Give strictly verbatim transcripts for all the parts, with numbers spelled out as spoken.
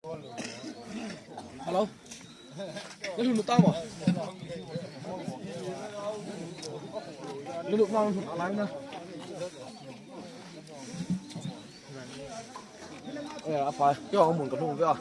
Hello. Nalu lu tamo. Nalu ma lu alai na. Eh, apa? Yo, mun ka lu ya.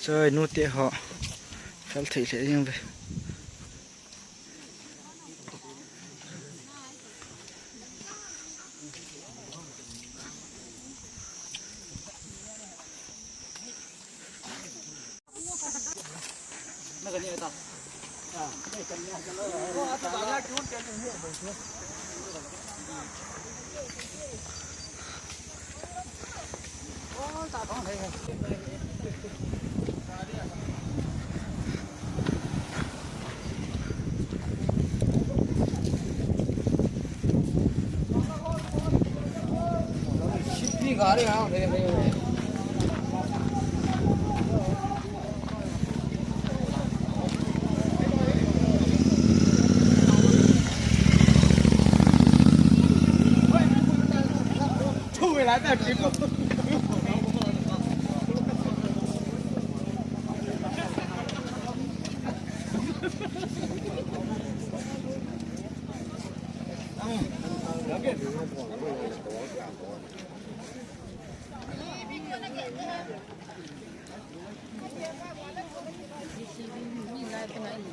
Choi, nu te ho. Fel thei le jing ve.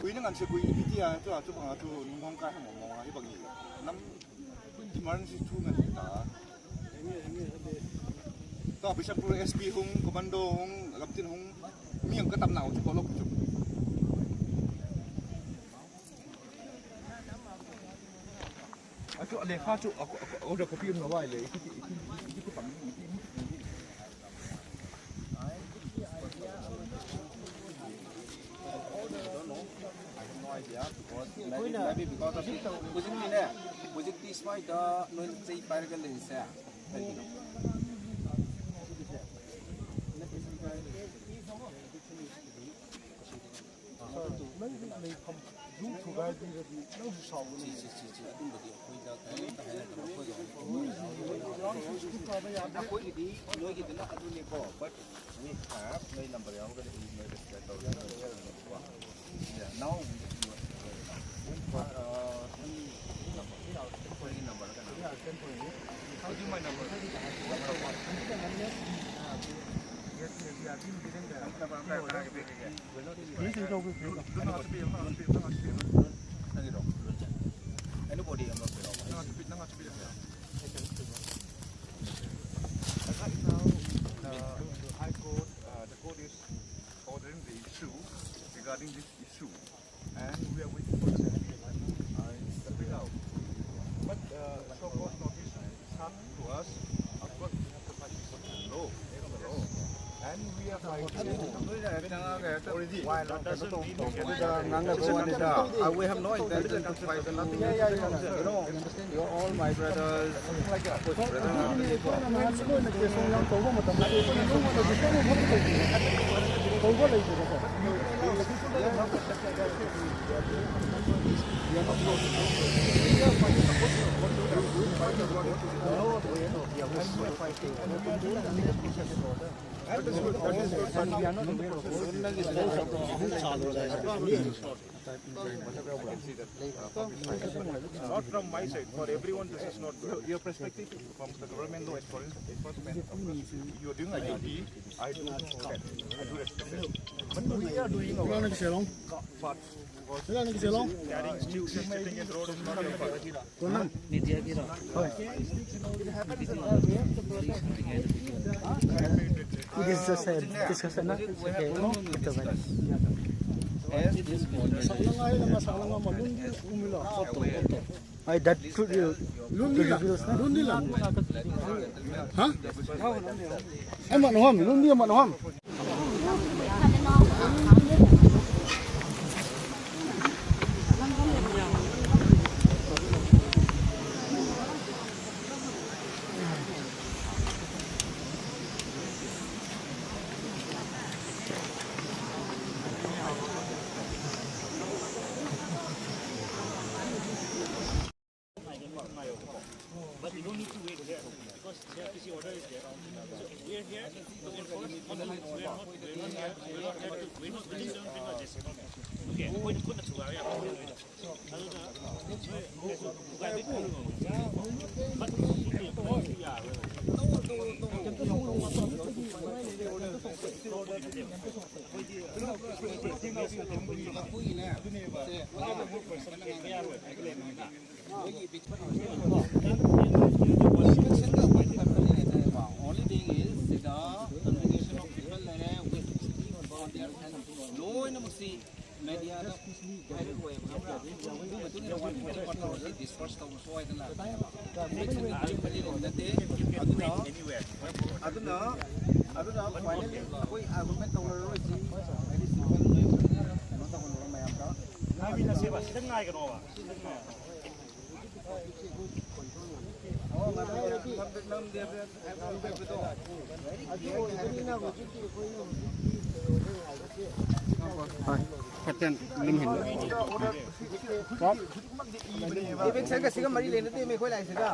Kui na ngan se kui ni piti a, tu a, tu bang a, tu nung hong kai ha mo mo a, hi bang ni. Nam, emergency tu ngan ta. Tu a, Bishnupur S P hung, commando hung, lamtin hung, mi ang katam nau, tu ko lok tu. Achu, a lekha chu, a, a, a, order copy um na vai le, iki, iki, iki, iki pang, iki, iki. I have no idea, because maybe, maybe because of it. Hujik ni ne, hujik ti smai da, no sei pai ga le sa. ꯅꯪꯒꯤ ꯂꯩꯐꯝ ꯌꯨꯝ ꯊꯨꯒꯥꯏꯕꯤꯔꯗꯤ ꯅꯪꯁꯨ ꯁꯥꯎꯒꯅꯤ꯫ ꯁꯤ, ꯁꯤ, ꯁꯤ, ꯁꯤ, ꯑꯗꯨꯝꯕꯗꯤ ꯑꯩꯈꯣꯏꯗ ꯀꯔꯤꯝꯇ ꯍꯥꯏꯅꯗꯕ, ꯑꯩꯈꯣꯏꯒꯤ ꯑꯣꯏꯅ ꯌꯥꯝ ꯊꯤ ꯐꯕ ꯌꯥꯝ ꯑꯩꯈꯣꯏꯒꯤꯗꯤ ꯅꯣꯏꯒꯤꯗꯨꯅ ꯑꯗꯨꯅꯤꯀꯣ, but we have ꯅꯣꯏ number ꯌꯥꯎꯔꯒꯗꯤ ꯑꯩ ꯅꯣꯏꯗ share ꯇꯧꯔꯒꯦ, ꯅꯣꯏꯗ share ꯇꯧꯔꯒꯦꯀꯣ꯫ Yeah, now, uh, uh, number, ꯑꯩꯈꯣꯏꯒꯤ number ꯀꯩꯅꯣ? I'll give my number. Yes, yes, yeah, give me the number. Number, number, number. Anybody, I'm not sure. Right now, the, the High Court, uh, the court is ordering the issue regarding this issue, and we are waiting for the judgment. Uh, it's a bit out. But, uh, show cause notice is come to us. Of course, we have to fight for the law. Yes. And we are fighting already. While, uh, we have no intention to fight. Yeah, yeah, yeah, yeah. You know, you're all my brothers. That is good. That is good. Not from my side. For everyone, this is not good. Your perspective from the government, though, as far as enforcement of justice, you are doing a duty. I do, I do respect it. But we are doing our part. Carrying sticks, sitting in road is not your part. This is a discussion, na? Okay, no? Ito ba? As this morning, Ay, that could you. Lundi la. Lundi la. Ha? Ay, manuham. Lundi manuham. F T C order is there. So we are here to enforce. We are not, we are not, we are not, we are not, we are not, we are not, okay. Only thing is, the conversation of people ꯂꯩꯔꯦ, we have to speak about their ꯂꯣꯏꯅꯃꯛꯁꯤ media ꯗ ꯍꯥꯏꯔꯛꯑꯣꯏꯕ, ꯈꯪꯕ꯭ꯔꯥ? ꯑꯗꯨ ꯃꯇꯨꯡ ꯏꯟꯅ ꯋꯥꯔꯤ ꯋꯥꯇꯥꯏ ꯇꯧꯔꯗꯤ disperse ꯇꯧꯕ ꯁꯣꯏꯗꯅ ꯂꯥꯛꯑꯦꯕ꯫ Election ꯗ ꯑꯗꯨꯝ ꯈꯜꯂꯤ ꯅꯠꯇꯦ꯫ ꯑꯗꯨꯅ, ꯑꯗꯨꯅ, ꯑꯗꯨꯅ finally ꯑꯩꯈꯣꯏ argument ꯇꯧꯔꯔꯣꯏꯁꯤ꯫ Very simple, ꯅꯣꯏ ꯀꯩꯅꯣ ꯇꯧꯍꯜꯂꯣ ꯃꯌꯥꯝꯗ꯫ ꯉꯥꯏꯃꯤꯟꯅꯁꯦꯕ, ꯁꯤꯗ ꯉꯥꯏꯒꯅꯣꯕ꯫ ꯍꯣꯏ, ꯀꯦꯞꯇꯦꯟ, ꯑꯗꯨꯝ ꯍꯦꯟꯗꯣꯛ꯫ Eviction ꯒ ꯁꯤꯒ ꯃꯔꯤ ꯂꯩꯅꯗꯦꯃꯤ ꯑꯩꯈꯣꯏ ꯂꯥꯛꯏꯁꯤꯒ꯫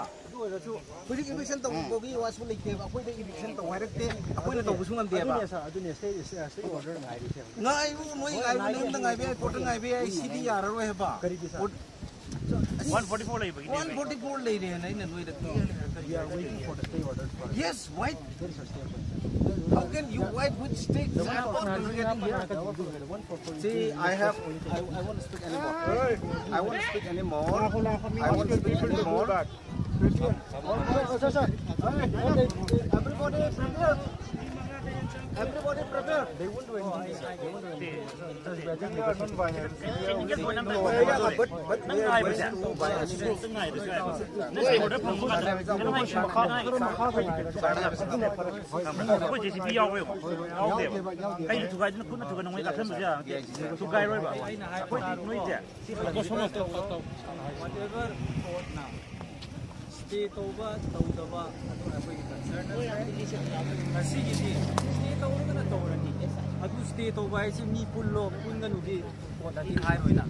ꯍꯧꯖꯤꯛ eviction ꯇꯧꯕꯒꯤ ꯋꯥꯁꯨ ꯂꯩꯇꯦꯕ, ꯑꯩꯈꯣꯏꯗ eviction ꯇꯧ ꯍꯥꯏꯔꯛꯇꯦ, ꯑꯩꯈꯣꯏꯅ ꯇꯧꯕꯁꯨ ꯉꯝꯗꯦꯕ꯫ ꯑꯗꯨꯅꯦ sir, ꯑꯗꯨꯅꯦ state, state order ꯉꯥꯏꯔꯤꯁꯦ ꯍꯧꯖꯤꯛ꯫ ꯉꯥꯏꯌꯨ, ꯅꯣꯏ ꯉꯥꯏꯌꯨ, ꯅꯌꯨꯝꯗ ꯉꯥꯏꯕ ꯌꯥꯏ, court ꯇ ꯉꯥꯏꯕ ꯌꯥꯏ, ꯁꯤꯗꯤ ꯌꯥꯔꯔꯣꯏ ꯍꯥꯏꯕ꯫ ꯀꯔꯤꯒꯤ sir? Court One forty-four ꯂꯩꯕꯒꯤꯅꯦ꯫ One forty-four ꯂꯩꯔꯦꯅ ꯑꯩꯅ ꯅꯣꯏꯗ clear ꯂꯩ ꯍꯥꯏꯔꯒ We are waiting for the stay order first. Yes, why? There is a stay order. How can you wait with state? Sir, what are you getting here? See, I have, I, I won't speak anymore. I won't speak anymore. I won't speak anymore. Sir, sir. Everybody prepare. Everybody prepare. They won't do anything, sir. They won't do anything. We are non-violent. We are waiting for order. But, but we are going to violence. ꯑꯩꯈꯣꯏ ꯖꯦ C B ꯌꯥꯎꯋꯦꯕ꯫ ꯌꯥꯎꯗꯦꯕ꯫ ꯀꯩꯅꯣ ꯊꯨꯒꯥꯏꯗꯨꯅ ꯈꯨꯠꯅ ꯊꯨꯒꯥꯏ ꯅꯣꯡꯃꯩ ꯀꯥꯞꯁꯟꯕꯁꯨ ꯌꯥꯗꯦ꯫ ꯊꯨꯒꯥꯏꯔꯣꯏꯕ꯫ ꯑꯩꯈꯣꯏꯗꯤ ꯅꯣꯏꯁꯦ꯫ Whatever court ꯅ stay ꯇꯧꯕ ꯇꯧꯗꯕ ꯑꯗꯨ ꯑꯩꯈꯣꯏꯒꯤ concern ꯅꯠꯇ꯭ꯔꯦ꯫ ꯉꯁꯤꯒꯤꯗꯤ stay ꯇꯧꯔꯒꯅ ꯇꯧꯔꯅꯤ꯫ ꯑꯗꯨ stay ꯇꯧꯕ ꯍꯥꯏꯁꯤ ꯃꯤ ꯄꯨꯜꯂꯣ, ꯄꯨꯟꯒꯅꯨꯗꯤ court ꯅꯗꯤ ꯍꯥꯏꯔꯣꯏꯅ꯫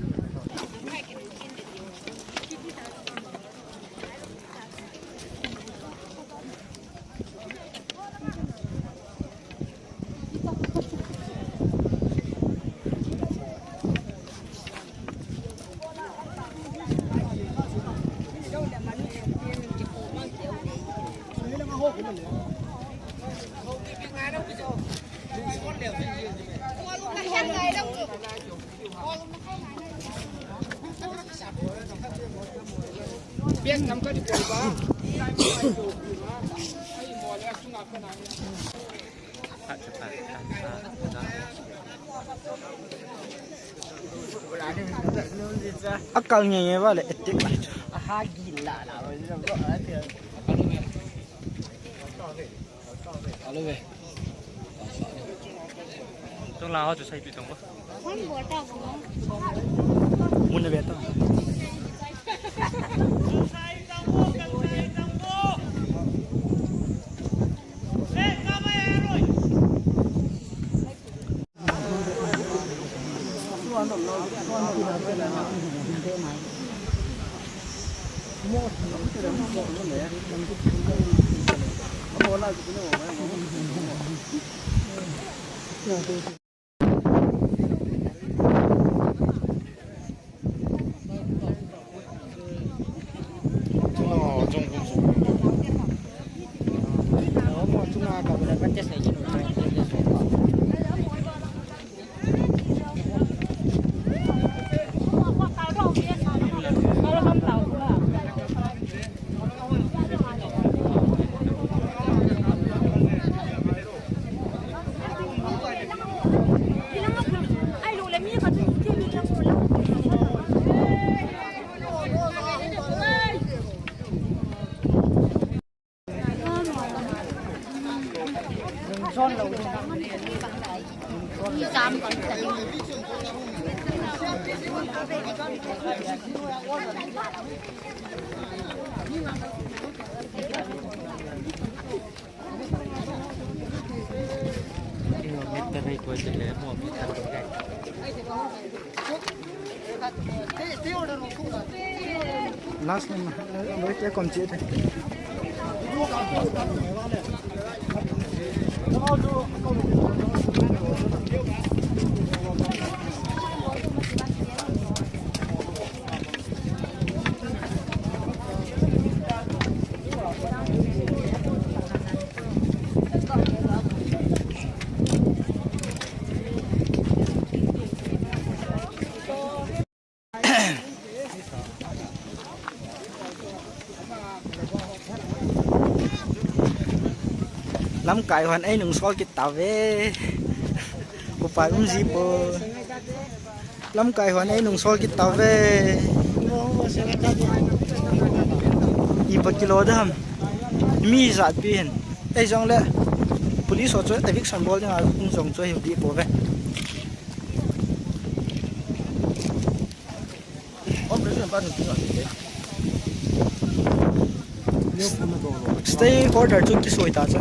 Akal nge nge vale, etik la. Aha, gila la. Alo ve. Tung la ho chu saipi tong ba. Mun na ve ta. Last name, loi te kom che te. Lamkai hon ei nungsol kit tauve. Upai um ji poi. Lamkai hon ei nungsol kit tauve. Ipi kilo dam. Mi jat pi hin. Ei jong le. Police ho chu eviction bol dinga hung jong chu hi di pove. Stay order chu kisoi ta chu.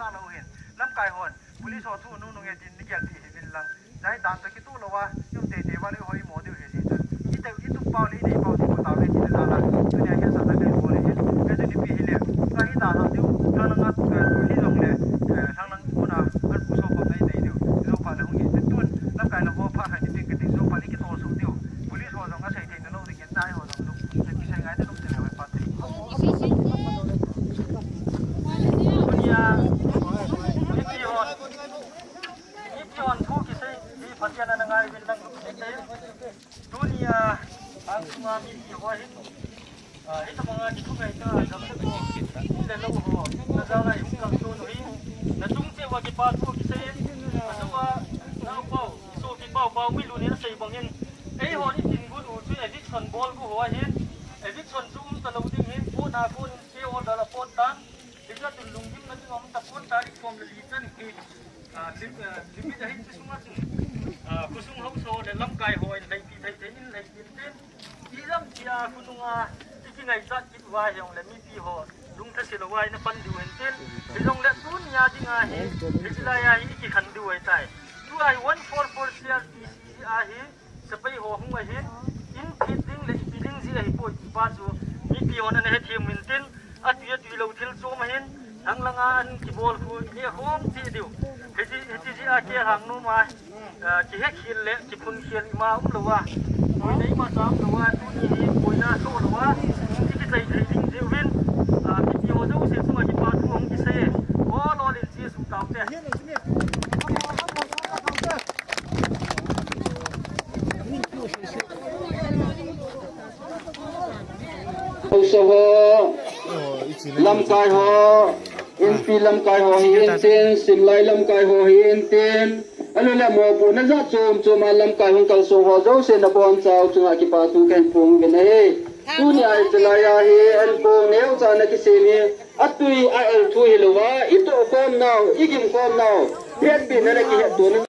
Lou hin, lamkai hon, police ho thu nunung e tin ni gel ti hi vin lang. Jai dan to kitu lou a, yum te te va le hoi mo diu hi si chun. I te, i tu pau le, i nei pau ti ko ta ve ti la. Tuni a hi sa ta kai ho le hin. Ka chu ni pi hi le. Ka hi ta ha diu, ka na nga tu ka tu hi jong le. Eh, thang lang ko na, an pu so ko nei nei diu. Zo pa le hung hi te tun, lamkai na ho pha khai ni pin ka ti zo pa le ki to so diu. Police ho jong a sei thei na lou ding in nai ho jong lu. Te ki sei ngai te lum te le pa te. Tuni a, tuni ho. Mipi hon thu kisei hi Pathen in ana ngai uvin lang. Tuni a, ang sunga mipi ho hin, ah, hitobanga kithungai ta, gamsate ho, in le lou ho, na jal a hung kalson u hi, na chung cheh uva kipa thu kisei in, achu a, naopau, sopi paopau, milu ni asei bang in, eihon i tin gun u chu eviction bol gu ho ahin, eviction chu um talou ding hin, court a kon in stay order apot tan, Hichea chun lunggimna ding um tapon tarik som le li chan hi, ah, lim-, ah, limit ahin chu sunga chun, ah, khosung haosa le lamkai ho in lhaipi thei thei in lhaipi tin. Ijemtia khonunga i kingaichat kit uva hijongle mipi ho lungthase louva ina pan diu hen tin. Hijongle tunia dinga hi, hichelai a hi i kikhen diu ahitai. Tua hi one four four C R P C a hi, Sepai ho hung ahin, in phit ding le ipi ding ji ahipoi ti pa chu, mipi hon ana hethem uvin tin, atui atui lou thil chom ahin, thang langa an kibol khu, ni a khom chi diu. Hiti, hiti ji a kihang nom a, ah, kihekhel le, kiphunkhel ima umlou a. Boina ima cha umlou a, tuni hi boina soh lou a, kichai thei ding ji uvin, ah, mipi ho jouse chunga kipa thu hung kisei e. Ol ol in Jesu taute. Haosa ho, lamkai ho, M P lamkai ho hi intin, simlai lamkai ho hi intin, ahilou le mopohna jat chom chom a lamkai hung kalson ho jouse nabonchau chunga kipa thu kahin phong uvin ahi. Tuni a hichelai a hi, an kong neocha na kisem hi, atui a el thu hilouva, i tohkhom nau, i gimkhom nau, hetpina le kihettohna